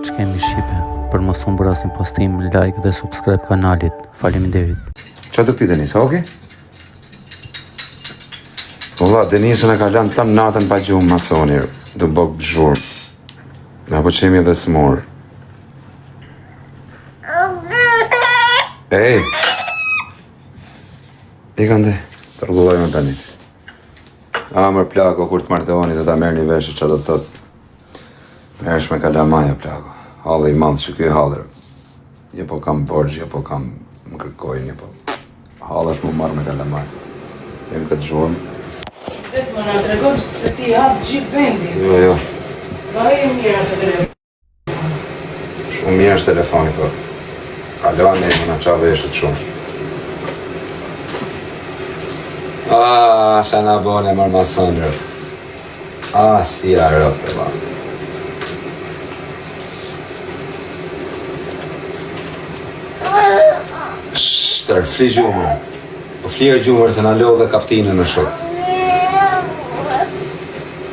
Ç'kemi shqipe, për mos humbur asnjë postim, like dhe subscribe kanalit. Faleminderit. Ça të pi Denisa, oke? Valla, Denisën e ka lënë tanë natën pa gjumë masoni, du bë zhurmë. Na po qemi edhe smur. Ej! I kanë dhe, të rregullojmë tani. A, mër plako, kur të martoheni do ta merrni vesh ça do të thotë. Merresh me kalamaj, o plako. Halli i madh që ky halli. Jo po kam borxh, jo po kam më kërkojnë, jo po. Hall është m'u marrë me kalamaj. Jemi këtë zhurmë. Vetë më na tregon se ti hap gjithë vendin. Jo, jo. Ba e mirë atë telefon. Shumë mirë është telefoni, po. Alo, ne, më na ça veshët shumë. Ah, sa na bone, mër masonër. Ah, si ja rëpë, ba. Shtër, fli gjumë. Po fli gjumë, se na lodhe kaptinën në shok.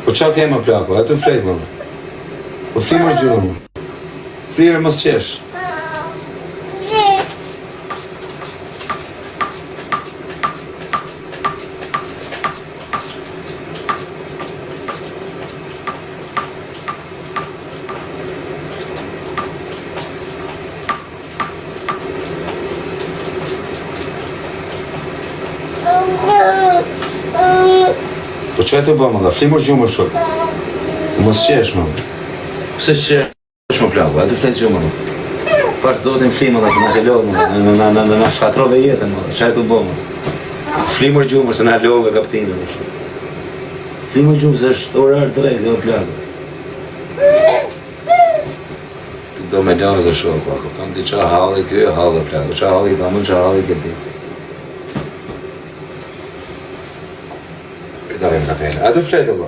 Po ça ke më plako, e tu flejt më. Po fli më gjumë. Fli mos qesh. Po ça të bëmë, dhe fli mër gjumë shok. Mos qesh më. Pse qesh? Më plako, aty flet gjumë më. Pash zotin fli më dhe se na ke lodhë më, na, na, na, na, na shkatrove jetën më, ça je tu bo më. Fli mër gjumë se na lodhe kaptinën më shumë. Fli mër gjumë se është orar drejt, jo plako. Do me lozë shoku, a kupton ti ça halli ky, halli plako, ça halli kam unë, ça halli ke ti. Prita vem kapelë. A tu flet apo?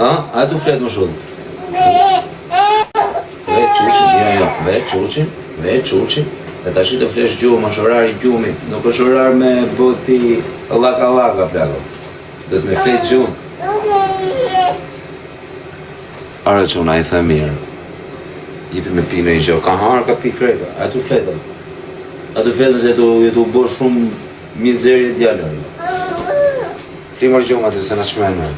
A? A tu flet më shumë? Ve çuçin, jo, jo, ve çuçin, ve çuçin. Dhe tash të flesh gjumë, është orari i gjumit, nuk është orar me bo ti llaka llaka, plako. Do të me flet gjumë. Ara çuna, i the mirë. Jepi me pi në i gjë, ka harë, ka pi krejta. A tu flet, a tu flet, se tu, tu bo shumë mizerje djalë. Fli mër gjumë aty se na çmende.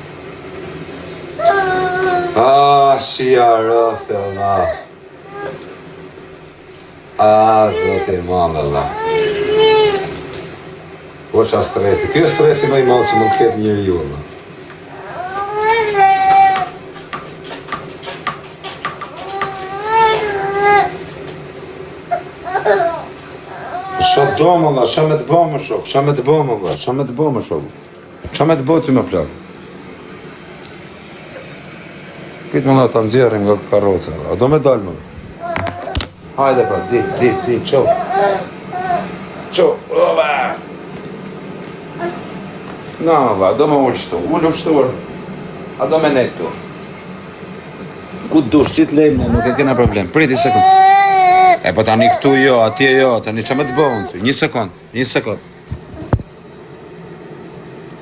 Ah, shia rëfte, Allah. Ah, zoti i madh, Allah. Po ça stresi. Ky është stresi më i madh që mund të ketë njeriu, Allah. Ça do më vlla, ça me të bo më shok, ça me të bo më vlla, ça me të bo më shok, ça me të bo ty më plak. Prit më vlla, ta nxjerrim nga karroca, a do me dalë më? Hajde pra, di, di, di, ço. Ço, ova. Na, vlla, do me ulë shtu, ulu shtu, a do me nejtë tu. Ku dush, që të lejmë, nuk e kena problem. Prit një sekund. E po tani këtu jo, atje jo, tani ça me të bo unë ty? Një sekund, një sekund.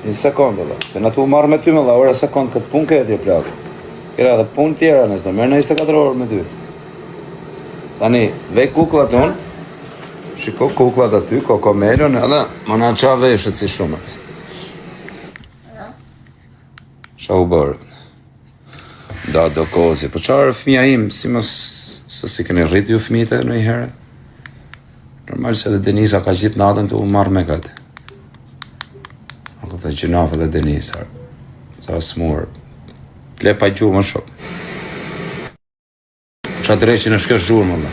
Një sekund, valla. Se na tu marrë me ty, më valla, ora sekund, këtë punë ke ti, plak. Kera edhe punë tjera, nëse do merr në 24 orë me ty. Tani, ve kukullat unë, shiko kukullat aty, kokomelon, edhe, më na ça veshët si shumë. Ça u bërë? Da do kozi, po çfarë fëmija im, si mos se si keni rrit ju fëmijët e ndonjëherë? Normal se edhe Denisa ka gjithë natën tu u marrë me këtë. A këtë gjynaf edhe Denisa. Sa smur. Le pa gjumë, shok. Ça dreqin është kjo zhurmë, valla?